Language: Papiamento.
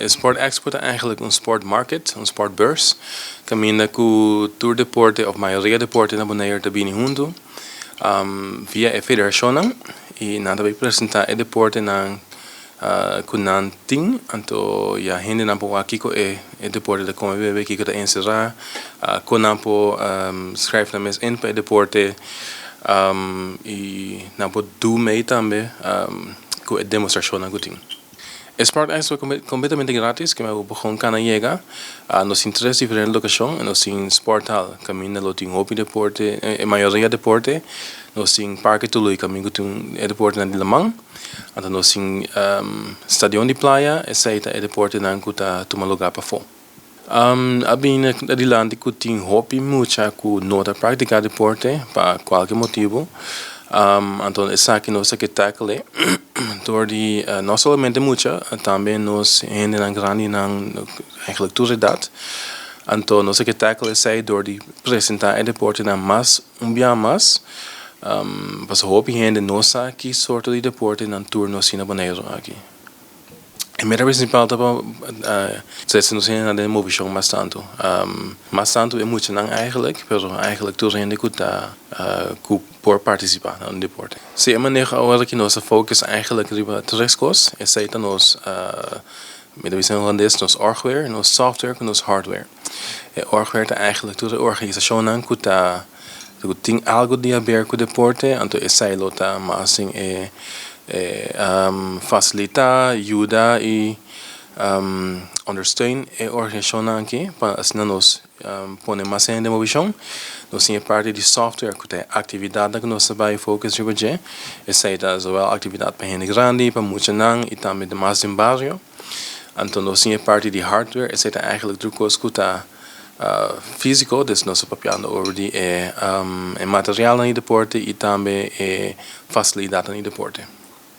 Sport Expo ta eigenlijk un sport market, un sportbeurs. Kaminda ku tur deporte, òf mayoria deporte na Bonaire ta bini huntu via e federashonnan i nan ta bai presentá e deportenan ku nan tin. Anto ya hendenan por wak kiko e deporte ta kome bebe, kiko ta enserá, kon nan por skrijf nan mes in pa e deporte i nan por do mee tambe ku e demostrashonnan ku tin. E Sport Expo kompletamente gratis, keme bo por gewoon kana yega. Nos tin tres diferente lokashon, nos tin Sport Hall kaminda lo tin hopi deporte, e mayoria deporte. Nos tin Parke Tului kaminda ku tin e deportenan di laman. Anto nos tin Stadion di Playa, esei ta e deportenan ku ta tuma lugá pafó. A bini adilanti ku tin hopi mucha ku no ta praktiká deporte pa kualke motibu. Anto esaki nos ta ke tackle dor di no solamente mucha, tambe nos hendenan grandinan, eigenlijk tur edat. Anto nos ta ke tackle esei dor di presentá e deportenan mas un bia mas, pasobra hopi hende no sa ki sorto di deporte nan tur nos tin na Boneiru aki. E meta prinsipal ta pa sesi nos hendenan den movishon mas tantu. Mas tantu e muchanan eigenlijk, pero eigenlijk tur hende ku ta ku por partisipá na un deporte. Si e maneho awor ki nos a focus eigenlijk riba tres kos, esei ta nos, mi ta bisa na holandes, nos orgware, nos software ku nos hardware. E orgware ta eigenlijk tur e organisashonnan ku ta ku tin algu di haber ku deporte, anto esei lo ta mas den e fasilitá, yuda i ondersteun e organisashonnan aki pa asina nos pone mas hende den movishon. Nos tin e parti di software ku ta e aktividatnan ku nos ta bai focus riba dje. Esei ta zowel aktividat pa hende grandi, pa muchanan i tambe mas den bario. Anto nos tin e parti di hardware, esei ta eigenlijk tur kos ku ta físiko, dus nos ta papiando over di e materialnan di deporte i tambe e fasilidatnan di deporte.